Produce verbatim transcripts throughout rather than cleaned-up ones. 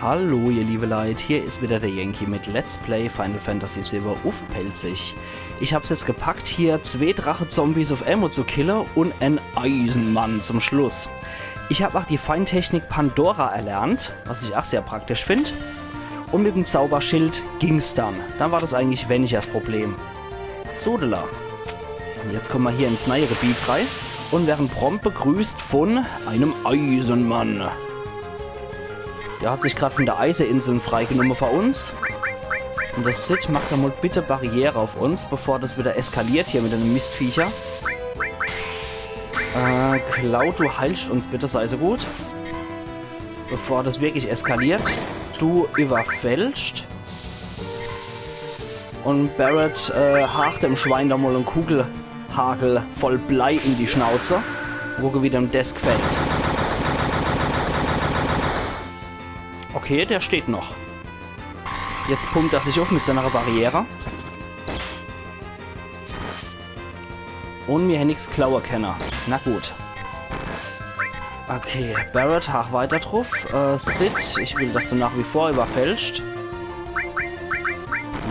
Hallo, ihr liebe Leit, hier is wieder der Yankee mit Let's Play Final Fantasy siwwe uff Pälzisch. Ich hab's jetzt gepackt, hier zwee Drache-Zombies uff emol zu kille un en Eisenmann zum Schluss. Ich hab ach die Feintechnik Pandora erlernt, was ich ach sehr praktisch find. Un mit'm Zauberschild ging's dann. Dann war das eigentlich weniger das Problem. Sodala. Un jetzt komme mer hier ins neie Gebiet rei un werre prompt begrüßt vun einem Eisenmann. Der hat sich grad vun de Eiseinsel freigenomme für uns. Un das Cid, mach doch mol bitte Barriere uff uns, bevor das wieder eskaliert hier mit dene Mistviecher. Äh, Cloud, du heilscht uns bitte, sei so gut. Bevor das wirklich eskaliert. Du überfällscht. Un Barret, äh, hacht dem Schwein do mol en Kugelhagel voll Blei in die Schnauze, wo er wieder im Desk fällt. Okay, der steht noch. Jetzt pumpt er sich uff mit seiner Barriere. Un mir hen nix klaue kenne. Na gut. Okay, Barret, hach weiter druff. Äh, Cid, ich will, dass du nach wie vor überfällscht.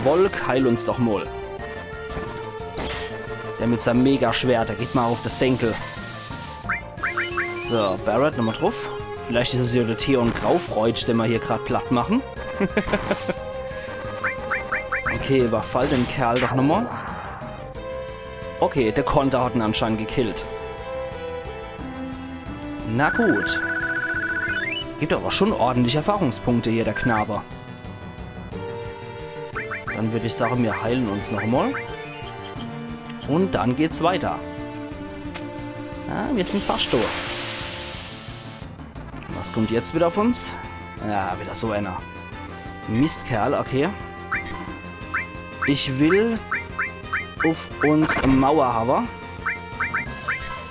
Wolk, heil uns doch mol. Der mit seinem Megaschwert, der geht mer uff de Senkel. So, Barret, nochmol druff. Vielleicht is es jo de Theon Graufreud, den mer hier grad platt mache. Okay, überfall den Kerl doch nochmol. Okay, de Konter hat en anscheinend gekillt. Na gut. Gibt aber schon ordentlich Erfahrungspunkte hier, der Knabe. Dann würd ich sage, mir heilen uns nochmol. Un dann geht's weiter. Ja, mir sin fascht do. Was kommt jetzt wieder uff uns? Ja, wieder so einer. Mistkerl, okay. Ich will uff uns Mauer hawwe.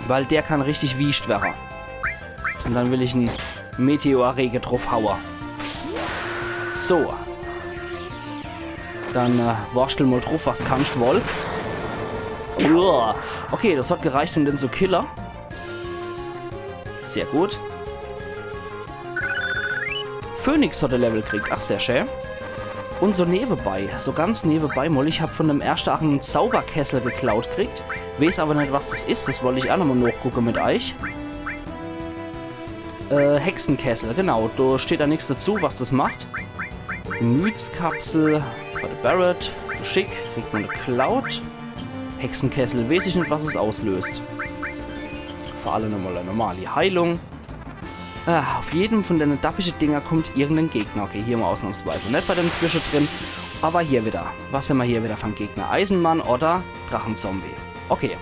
Weil der kann richtig wiescht werre. Un dann will ich en Meteorrege druff haue. So. Dann, äh, worschtel mol druff, was kannscht, Wolk. Uah. Okay, das hat gereicht, um den zu kille. Sehr gut. Phoenix hat e Level kriegt. Ach, sehr schä. Un so newebei, so ganz newebei mol, ich hab vun dem Erschte ach en Zauberkessel geklaut kriegt. Weeß aber net, was das is. Das wollt ich ach nochmol nochgucke mit eich. Äh, Hexenkessel, genau. Do steht do nix dazu, was das macht. Gemütskapsel, für de Barret, Geschick, kriegt mer geklaut. Hexenkessel, weeß ich net, was es auslöst. Für alle nochmol e normali Heilung. Ah, uff jedem vun dene dappische Dinger kommt irgenden Gegner. Okay, hier mol ausnahmsweise net bei dem zwischedrin. Aber hier wieder. Was hämmer hier wieder fer en Gegner? Eisenmann oder Drachenzombie? Okay.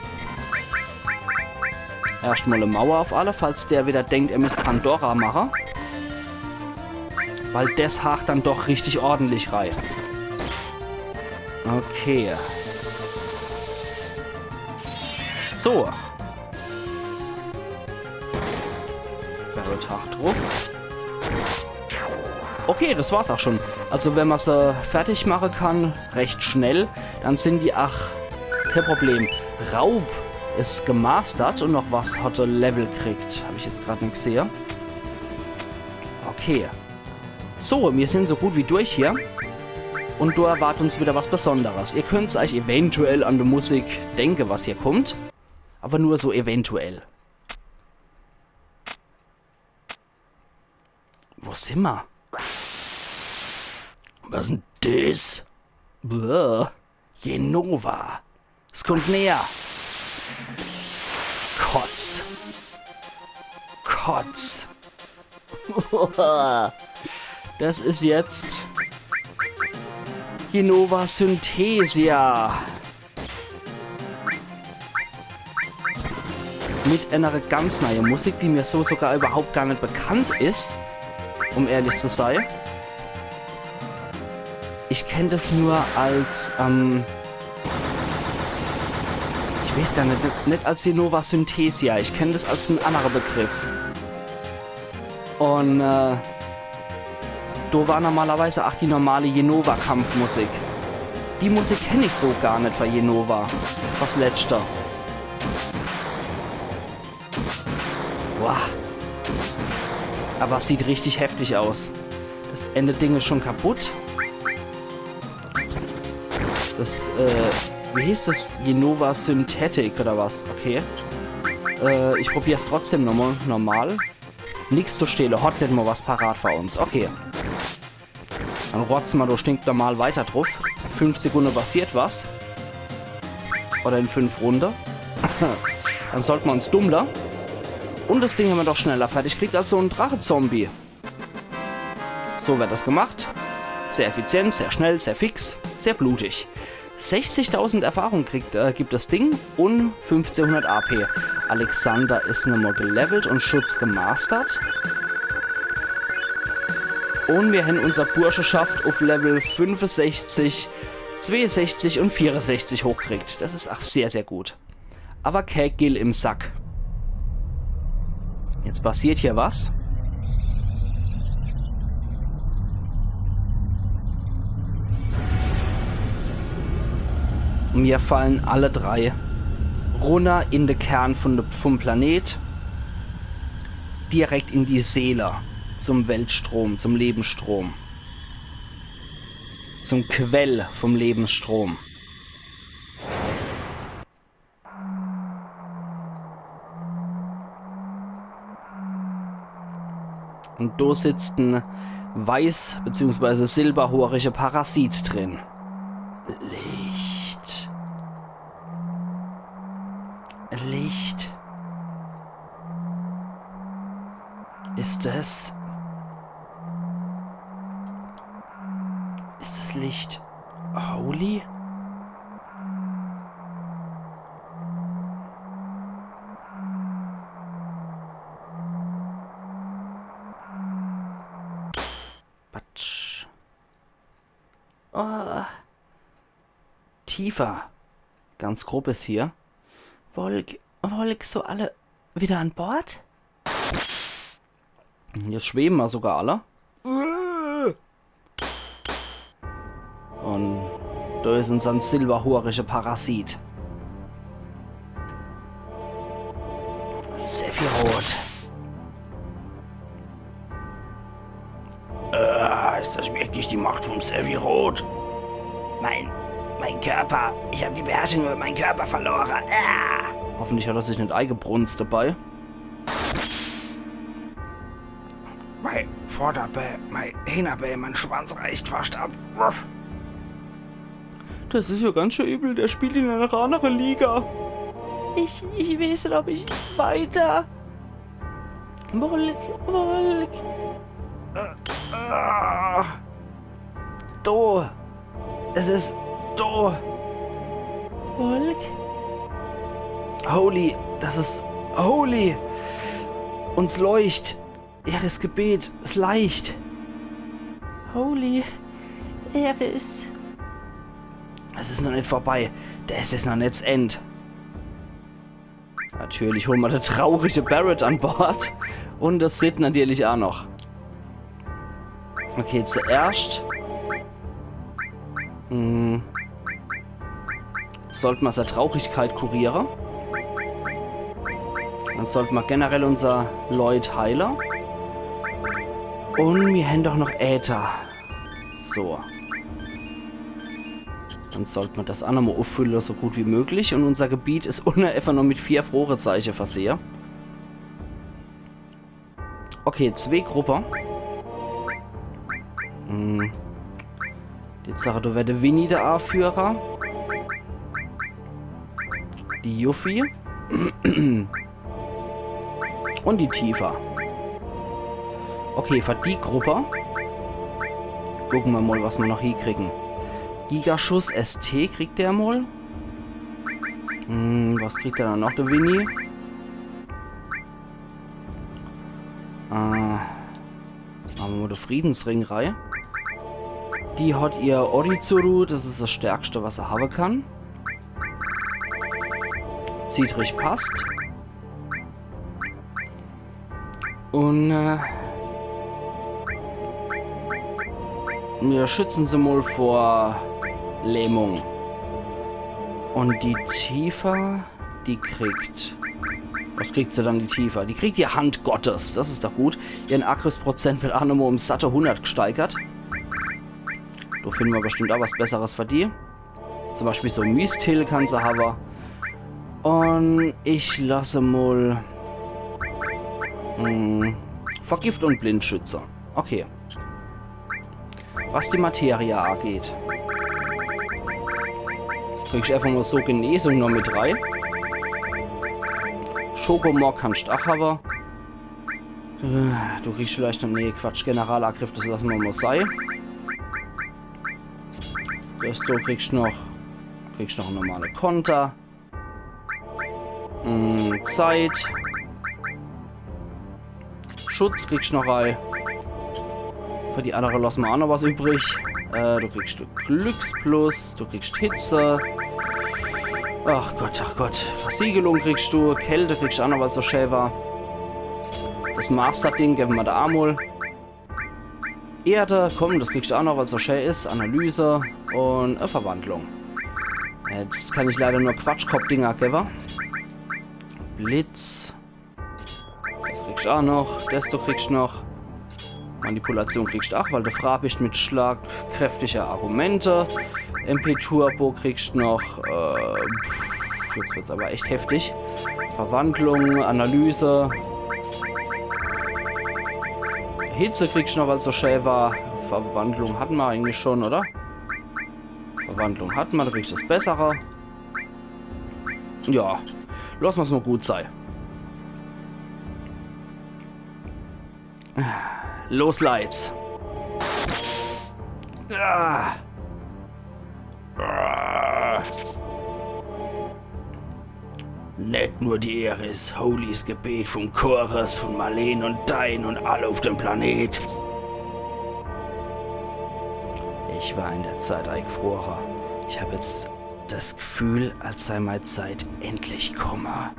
Erscht mol e Mauer uff alle, falls der wieder denkt, er misst Pandora mache. Weil des hacht dann doch richtig ordentlich rei. Okay. So. Barret hacht druff. Okay, das war's ach schon. Also wenn mer se fertig mache kann, recht schnell, dann sin die ach kee Problem. Raub is gemastert un noch was hat e Level kriegt. Hab ich jetzt grad net gsehe. Okay. So, mir sin so gut wie durch hier. Un do erwart uns wieder was Besonderes. Ihr könnt eich eventuell an die Musik denke, was hier kommt. Aber nur so eventuell. Wo simmer? Was is'n des? Bäh. Jenova. Es kommt näher. Kotz. Kotz. Das is jetzt Jenova Synthesia. Mit einer ganz neie Musik, die mir so sogar überhaupt gar net bekannt is, um ehrlich zu sei. Ich kenn das nur als, ähm, ich weeß gar net, net, net als Jenova Synthesia. Ich kenn das als en annerer Begriff. Un, äh, do war normalerweise ach die normale Jenova-Kampfmusik. Die Musik kenn ich so gar net für Jenova. Fürs Letschte. Boah. Aber es sieht richtig heftig aus. Das ene Ding is schon kaputt. Das, äh, wie hieß das? Jenova Synthetic oder was? Okay. Äh, ich probier's trotzdem nochmal. Normal. Nix zu stehle. Hot net mal was parat für uns. Okay. Dann rotze ma do stinknormal weiter druff. Fünf Sekunde passiert was. Oder in fünf Runde. Dann sollt ma uns dummle. Und das Ding hämmer doch schneller fertig kriegt als so en Drache-Zombie. So wird das gemacht. Sehr effizient, sehr schnell, sehr fix, sehr blutig. Sechzigtausend Erfahrung kriegt, äh, gibt das Ding und fünfzehnhundert A P. Alexander is nochmal gelevelt und Schutz gemastert. Und mir hänn unser Burscheschaft auf Level fünfundsechzig, zweiundsechzig und vierundsechzig hochkriegt. Das is ach sehr, sehr gut. Aber kä Gil im Sack. Jetzt passiert hier was. Und mir fallen alle drei runner in de Kern von de, vom Planet. Direkt in die Seele. Zum Weltstrom, zum Lebensstrom. Zum Quell vom Lebensstrom. Und do sitzt en weiß- beziehungsweise silberhoorige Parasit drin. Licht. Licht. Is es? Is es Licht? Holy? Batsch. Oh. Tiefer. Ganz grob is hier. Wolk, Wolk, so alle wieder an Bord? Jetzt schweben ma sogar alle. Und do is unser silberhoorige Parasit. Sephiroth. Äh, is das wirklich die Macht vom Sephiroth? Mein, mein Körper. Ich hab die Beherrschung über meinen Körper verloren. Ah! Hoffentlich hat er sich net eigebrunzt dabei. Mei Vorderbee, mei Hinnerbee, mein Schwanz reicht fast ab. Ruff. Das is ja ganz schön übel, der spielt in einer annere Liga. Ich, ich weiß net, ob ich weiter. Wolk, Wolk. Äh, äh. Do. Es is do. Wolk? Holy, das is Holy. Uns leucht. Aeris Gebet, es leicht. Holy, Aeris. Es is noch net vorbei. Das is noch net 's End. Natürlich hole ma de traurige Barret an Bord. Und das Cid natürlich auch noch. Okay, zuerscht. Hm. Sollt ma sei Traurigkeit kuriere. Dann sollt ma generell unser Lloyd heile. Und mir hänn doch noch Äther. So. Dann sollt ma das auch nochmal uffülle, so gut wie möglich. Und unser Gebiet is unne einfach noch mit vier Frorezeiche versehe. Okay, zwee Gruppe. Hm. Jetzt sag, do wär de Winnie de Aführer. Die Yuffie. Und die Tifa. Okay, für die Gruppe. Gucke ma mal, was ma noch hiekriegen. Gigaschuss S T kriegt der mal. Hm, was kriegt er dann noch, de Winnie? Äh, mache ma mal de Friedensring rei. Die hat ihr Orizuru, das is das Stärkste, was er habe kann. Citrich passt. Und, äh, mir schützen se mal vor Lähmung. Und die Tifa, die kriegt Was kriegt se dann, die Tifa? Die kriegt die Hand Gottes. Das is doch gut. Ihren Angriffsprozent wird ach nochmal um satte hundert gesteigert. Do finden mer bestimmt ach was Besseres für die. Zum Beispiel so Misthill kann se hawwe. Un ich lasse mol, hm, Vergift un Blindschütze. Okay. Was die Materie ageht, krieg ich einfach mol so Genesung noch mit rei. Schokoma kannst ach hawwe. Äh, du kriegst vielleicht noch, nee, Quatsch, Generalangriff, das lasse mer mol sei. Das do kriegst noch, kriegst noch en normale Konter. Hm, Zeit. Schutz kriegst noch rei. Für die annere lasse mer ach noch was übrig. Äh, du kriegst Glücksplus, du kriegst Hitze. Ach Gott, ach Gott. Versiegelung kriegst du, Kälte kriegst ach noch, weil's so schä war. Das Master-Ding gewwe mer der ach mol. Erde, komm, das kriegst du ach noch, weil's so schä is. Analyse un, äh, Verwandlung. Jetzt kann ich leider nur Quatschkopp-Dinger gewwe. Blitz. Das kriegst du ach noch. Das do kriegst du noch. Manipulation kriegst du ach, weil du Fra bist mit schlagkräftige Argumente. M P Turbo kriegst du noch. Äh, pff, jetzt wird's aber echt heftig. Verwandlung, Analyse. Hitze kriegst du noch, weil's so schä war. Verwandlung hatten mer eigentlich schon, oder? Verwandlung hatten mer, du kriegst das Bessere. Ja, lasse mer's mol gut sei. Los, Leits. Ah. Ah. Net nur die Aeris, Holys Gebet vum Chorus, vun Marlene un Dyne un alle uff dem Planet. Ich war in der Zeit eingefrore. Ich hab jetzt das Gefühl, als sei mei Zeit endlich kumme.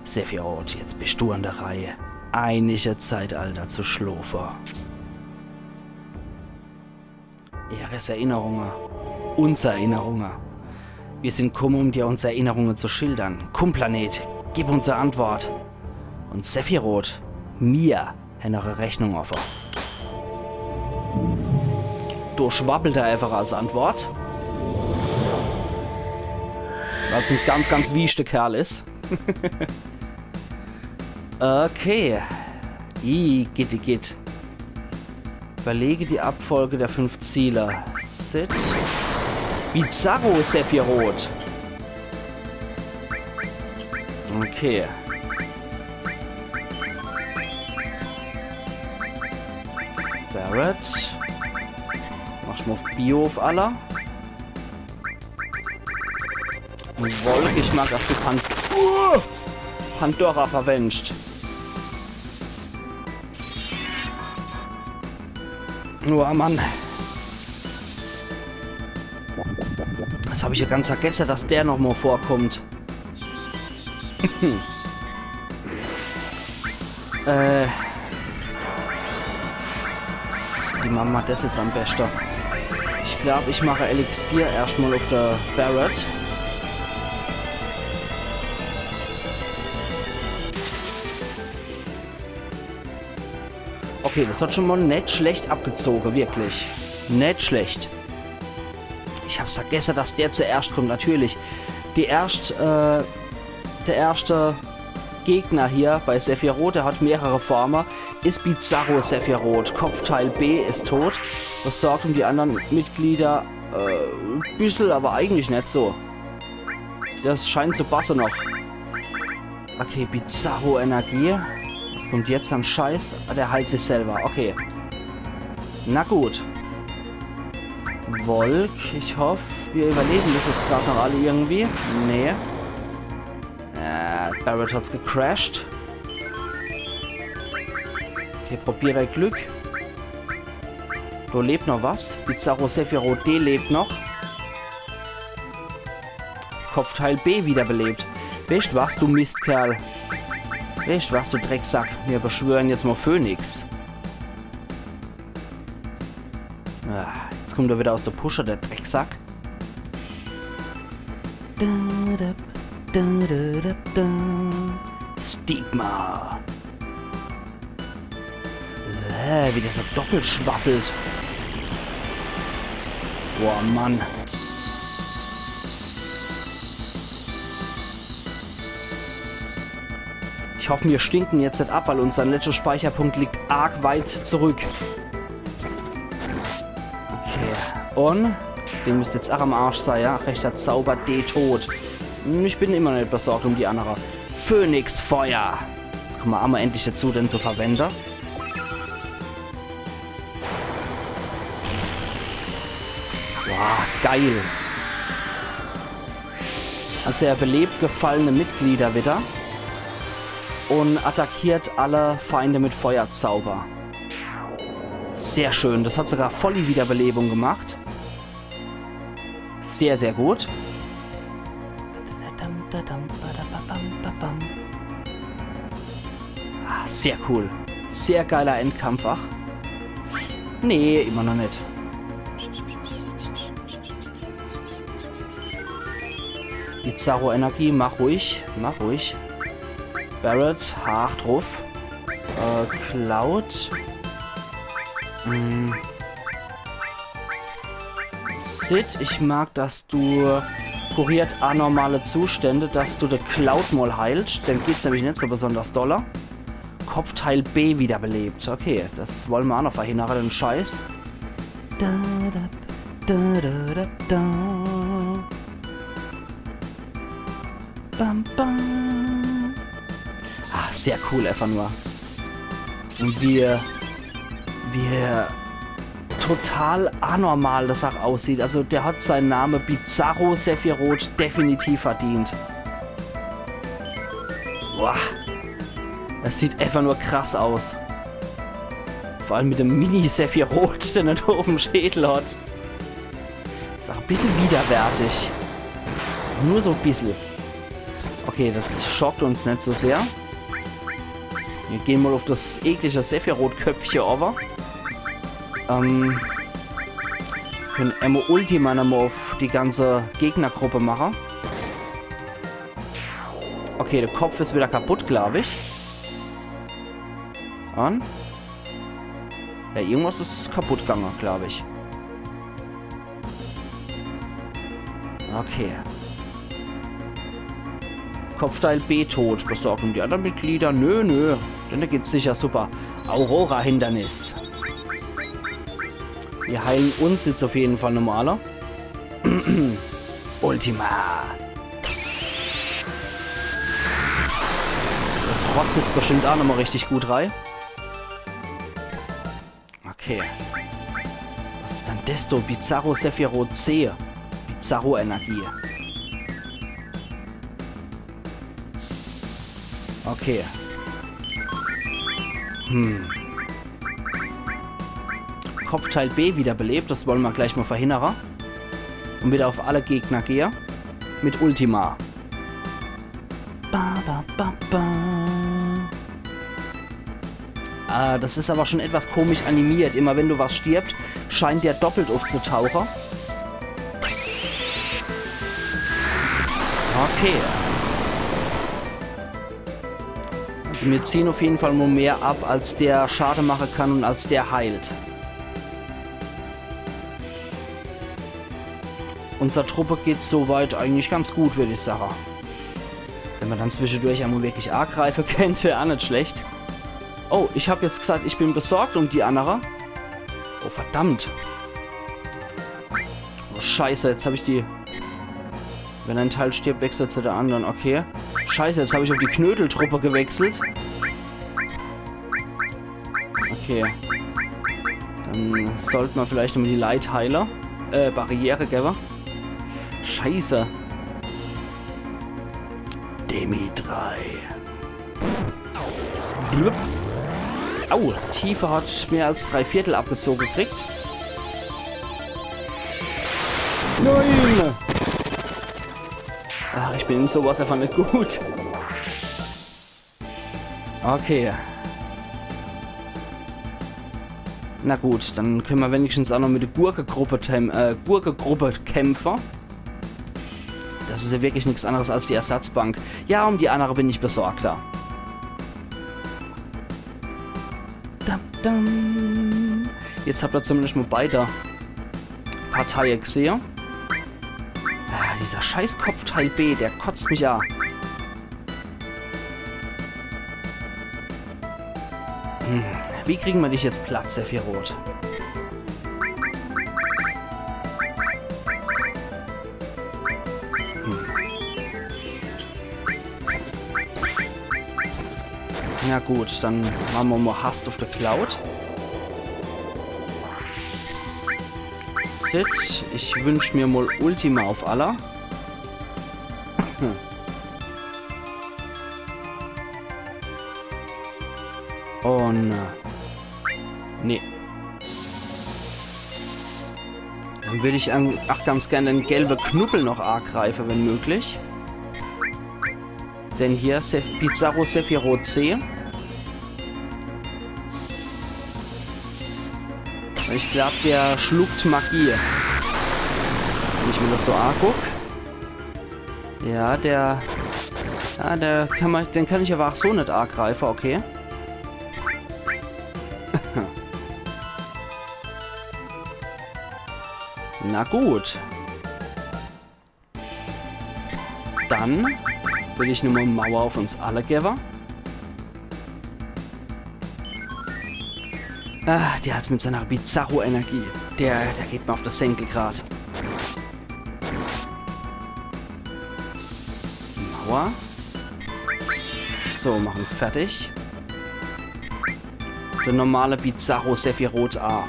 Sephiroth, jetzt bist du an der Reihe, einige Zeitalter zu schlofe. Aeris Erinnerunge. Unser Erinnerunge. Wir sind kumme, um dir unsere Erinnerunge zu schildern. Kumm, Planet, gib uns e Antwort. Un Sephiroth, mir hänn noch e Rechnung offe. Do schwabbelt er einfach als Antwort. Weil's en ganz, ganz wieschte Kerl is. Okay. Igitt, igitt. Überlege die Abfolge der fünf Ziele. Cid. Bizarro Sephiroth. Okay. Barret. Mach ich mol uff Bio uff alle. Wolk, ich mag, dass du Pan-, uh, Pandora verwenscht. Oh Mann. Das hab ich ja ganz vergesse, dass der noch mol vorkommt. Äh. Wie mache mer das jetzt am beschte? Ich glaub, ich mach Elixier erscht mol uff de Barret. Okay, das hat schon mol net schlecht abgezoge, wirklich. Net schlecht. Ich hab's vergesse, dass der zuerscht kommt, natürlich. Die erscht, äh, der erschte Gegner hier bei Sephiroth, der hat mehrere Forme, is Bizarro Sephiroth. Kopfteil B is tot. Das sorgt um die anderen Mitglieder, äh, bissel, aber eigentlich net so. Das scheint zu passe noch. Okay, Bizarro Energie. Was kommt jetzt an Scheiß? Ah, der heilt sich selber. Okay. Na gut. Wolk, ich hoff, wir überleben das jetzt grad noch alle irgendwie. Nee. Äh, Barret hat's gecrasht. Okay, probier dei Glück. Do lebt noch was. Bizarro Sephiroth, der lebt noch. Kopfteil B wiederbelebt. Weescht was, du Mistkerl? Weescht was, du Drecksack? Mir beschwören jetzt mol Phönix. Ah, jetzt kommt er wieder aus der Pusche, der Drecksack. Da, da, da, da, da, da. Stigma. Äh, wie der so doppelt schwappelt. Boah, Mann. Ich hoff, mir stinken jetzt net ab, weil unser letschter Speicherpunkt liegt arg weit zurück. Okay. Un? Das Ding müsst jetzt ach am Arsch sei, ja? Rechter Zauber, D tot. Hm, ich bin immer noch net besorgt um die annere. Phönixfeuer. Jetzt komme mer ach mol endlich dazu, den zu verwende. Boah, geil. Also er belebt gefallene Mitglieder wieder un attackiert alle Feinde mit Feuerzauber. Sehr schön, das hat sogar voll die Wiederbelebung gemacht. Sehr, sehr gut. Ah, sehr cool. Sehr geiler Endkampf, ach. Nee, immer noch net. Bizarro-Energie, mach ruhig, mach ruhig. Barret, haach druff. Äh, Cloud. Hm. Cid, ich mag, dass du kuriert anormale Zustände, dass du de Cloud mol heilscht. Dem geht's nämlich net so besonders dolle. Kopfteil B wiederbelebt. Okay, das wolle mer ach noch verhinnere, den Scheiß. Da, da, da, da, da, da. Bam, bam. Ah, sehr cool, einfach nur. Un wie, wie total anormal das ach aussieht. Also der hat sein Name Bizarro Sephiroth definitiv verdient. Boah. Das sieht einfach nur krass aus. Vor allem mit dem Mini-Sephiroth, den er do uffm Schädel hat. Is ach e bissel widerwärtig. Nur so e bissel. Okay, das schockt uns net so sehr. Mir gehn mol uff das eklige Sephiroth-Köpfche owwe. Ähm, kenne emol Ultima nochmol uff die ganze Gegnergruppe mache. Okay, de Kopf is wieder kaputt, glaub ich. Un? Ja, irgendwas is kaputt gange, glaub ich. Okay. Kopfteil B tot. Besorgt um die annere Mitglieder? Nö, nö. Denne geht's sicher super. Aurora-Hindernis. Mir heile uns jetzt uff jeden Fall nochmol alle. Ultima. Das rotzt jetzt bestimmt ach nochmol richtig gut rei. Okay. Was is dann des do? Bizarro Sephiroth C. Bizarro Energie. Okay. Hm. Kopfteil B wiederbelebt, das wolle mer gleich mol verhinnere. Un wieder uff alle Gegner gehe. Mit Ultima. Ba, ba, ba, ba. Ah, das is awwer schun etwas komisch animiert. Immer wenn do was stirbt, scheint der doppelt uffzutauche. Okay. Also mir ziehn uff jeden Fall mol mehr ab, als der Schade mache kann un als der heilt. Unser Truppe geht's soweit eigentlich ganz gut, würd ich sage. Wenn mer dann zwischedurch emol wirklich agreife kennt, wär ach net schlecht. Oh, ich hab jetzt gesagt, ich bin besorgt um die annere. Oh, verdammt. Oh, Scheiße, jetzt hab ich die... Wenn ein Teil stirbt, wechselt zu der anderen. Okay. Scheiße, jetzt hab ich uff die Knödeltruppe gewechselt. Okay. Dann sollt mer vielleicht nochmol die Leit heile. Äh, Barriere gewwe. Scheiße. Demi drei. Blub. Au, Tifa hat mehr als drei Viertel abgezoge gekriegt. Nein! Ach, ich bin in sowas einfach net gut. Okay. Na gut, dann kenne mer wenigstens ach noch mit de Gurkegruppe tem-, äh, Gurkegruppe kämpfe. Das is ja wirklich nix anneres als die Ersatzbank. Ja, um die annere bin ich besorgter. Dam. Jetzt habt ihr zumindest mal beide Parteie gesehe. Ah, dieser scheiß Kopfteil B, der kotzt mich a. Hm, wie kriegen wir dich jetzt platt, Sephiroth? Hm. Na gut, dann mache mer mal Hast auf de Cloud. Cid, ich wünsch mir mal Ultima auf alle. Und, äh, nee. Dann würd ich an-, ach, ganz gern den gelbe Knubbel noch agreife, wenn möglich. Denn hier Seph-, Bizarro Sephiroth C. Ich glaub, der schluckt Magie. Wenn ich mir das so anguck. Ja, der. Ja, der kann man, den kann ich aber auch so nicht angreifen, okay. Na gut. Dann will ich nur mal Mauer auf uns alle geben. Ah, der hat's mit seiner Bizarro-Energie. Der, der geht mir auf das Senkel grad. Mauer. So, machen fertig. Der normale Bizarro Sephiroth A.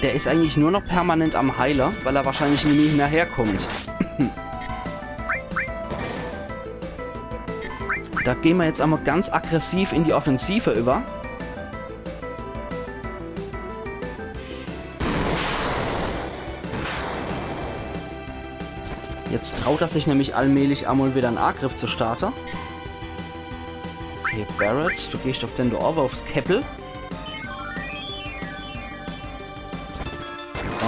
Der is eigentlich nur noch permanent am Heile, weil er wahrscheinlich nie hinterherkommt. Da gehen wir jetzt einmal ganz aggressiv in die Offensive über. Jetzt traut er sich nämlich allmählich einmal wieder einen Angriff zu starten. Okay, Barret, du gehst auf den da oben, aufs Käppel.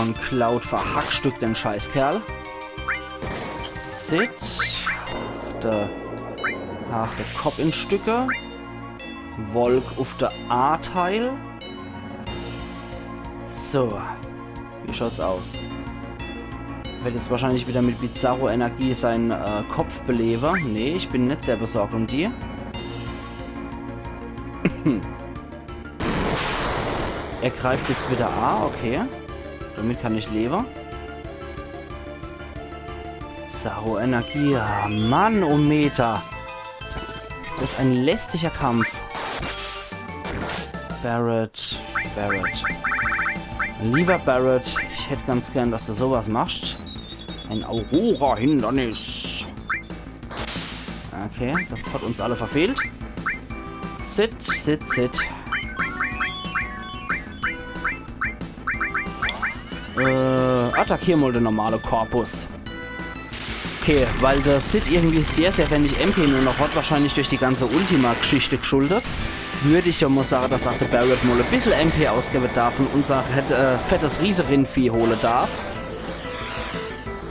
Und Cloud verhackstückt den Scheißkerl. Cid. Der hakt de Kopp in Stücke. Wolk auf der A-Teil. So. Wie schaut's aus? Werd jetzt wahrscheinlich wieder mit Bizarro-Energie seinen, äh, Kopf belebe. Nee, ich bin net sehr besorgt um die. Er greift jetzt wieder A, okay. Damit kann ich lebe. Bizarro-Energie, ah, Mann, oh Meter. Is das ein lästiger Kampf. Barret, Barret. Lieber Barret, ich hätt ganz gern, dass du sowas machst. Ein Aurora-Hindernis. Okay, das hat uns alle verfehlt. Cid, Cid, Cid. Äh, attackier mal den normale Korpus. Okay, weil der Cid irgendwie sehr, sehr wenig M P nur noch hat, wahrscheinlich durch die ganze Ultima-Geschichte geschuldet, würd ich ja mal sagen, dass auch der Barret mal ein bisschen M P ausgeben darf und unser fett-, äh, fettes Riese-Rindvieh holen darf.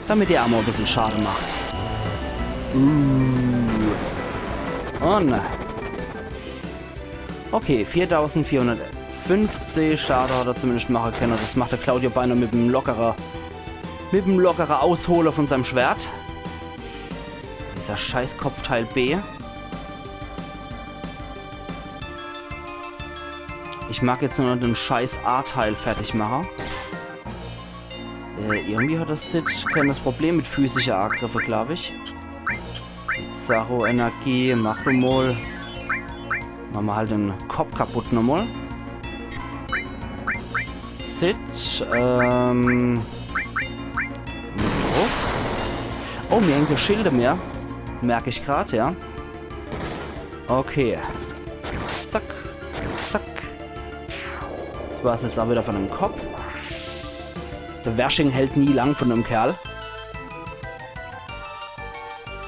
Damit er auch mal ein bisschen Schaden macht. Uh. Und. Okay, viertausendvierhundertfünfzig Schaden hat er zumindest machen können. Das macht der Claudio beinahe mit dem lockere, mit dem lockere Aushole von seinem Schwert. Dieser scheiß Kopfteil B. Ich mag jetzt nur noch den scheiß A-Teil fertig machen. Äh, irgendwie hat der Cid e kleines Problem mit physische Angriffe, glaub ich. Bizarro-Energie, mach du mal. Machen wir halt den Kopf kaputt nochmal. Cid, ähm. Oh, mir hängen Schilde mehr. Merk ich grad, ja. Okay. Zack. Zack. Das war's jetzt auch wieder von dem Kopf. Der Wersching hält nie lang von dem Kerl.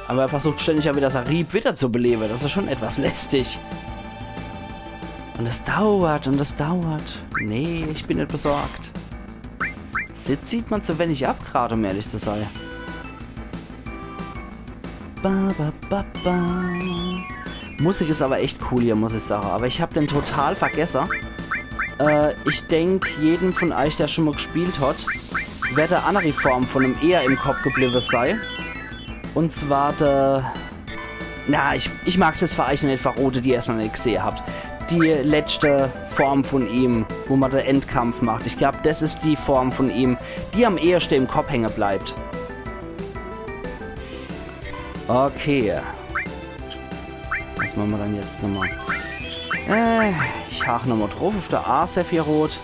Aber er versucht ständig auch wieder Sarib wiederzubeleben. Das ist schon etwas lästig. Und es dauert und es dauert. Nee, ich bin nicht besorgt. Cid zieht man zu wenig ab, gerade um ehrlich zu sein. Ba, ba, ba, ba. Musik is aber echt cool hier, muss ich sage. Aber ich hab den total vergesse. Äh, ich denk, jedem von euch, der schon mal gespielt hat, werd e anneri Form von em eher im Kopp gebliebe sei. Und zwar der... Na, ich, ich mag's jetzt für euch noch net verrote, die es noch net gesehe habt. Die letzte Form von ihm, wo man den Endkampf macht. Ich glaub, das is die Form von ihm, die am ehesten im Kopp hänge bleibt. Okay. Was mache mer dann jetzt nochmal? Äh, ich hach nochmal drauf auf der A Sephiroth.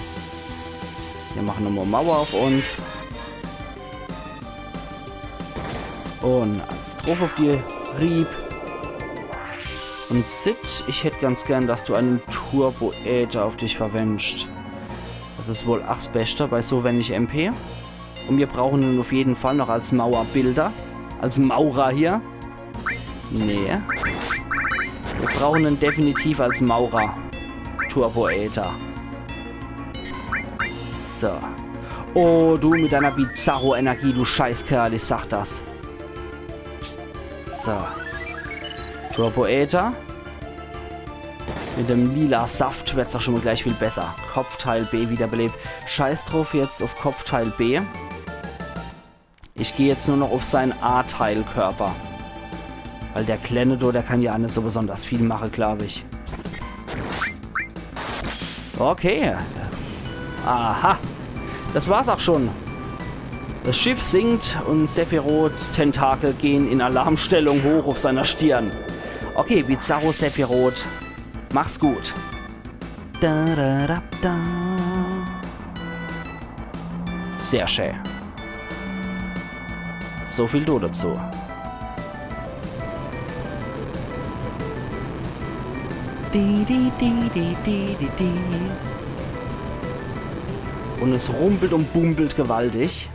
Wir machen nochmal Mauer auf uns. Und als drauf auf die Rieb. Und Cid, ich hätt ganz gern, dass du einen Turbo-Äther auf dich verwendst. Das is wohl ach s Beste bei so wenig M P. Und wir brauchen ihn auf jeden Fall noch als Mauerbilder. Als Maurer hier. Nee. Wir brauchen ihn definitiv als Maurer. Turbo-Äther. So. Oh, du mit deiner Bizarro-Energie, du Scheißkerl, ich sag das. So. Turbo-Äther. Mit dem lila Saft wird's doch schon mal gleich viel besser. Kopfteil B wiederbelebt. Scheiß drauf jetzt auf Kopfteil B. Ich geh jetzt nur noch auf sein A-Teil-Körper. Weil der Klenne do, der kann ja ach net so besonders viel mache, glaub ich. Okay. Aha. Das war's auch schon. Das Schiff sinkt und Sephiroths Tentakel gehen in Alarmstellung hoch auf seiner Stirn. Okay, Bizarro Sephiroth. Mach's gut. Da, da, da, da. Sehr schön. So viel do dazu. Di, di, di, di, di, di, di. Und es rumpelt und bumpelt gewaltig.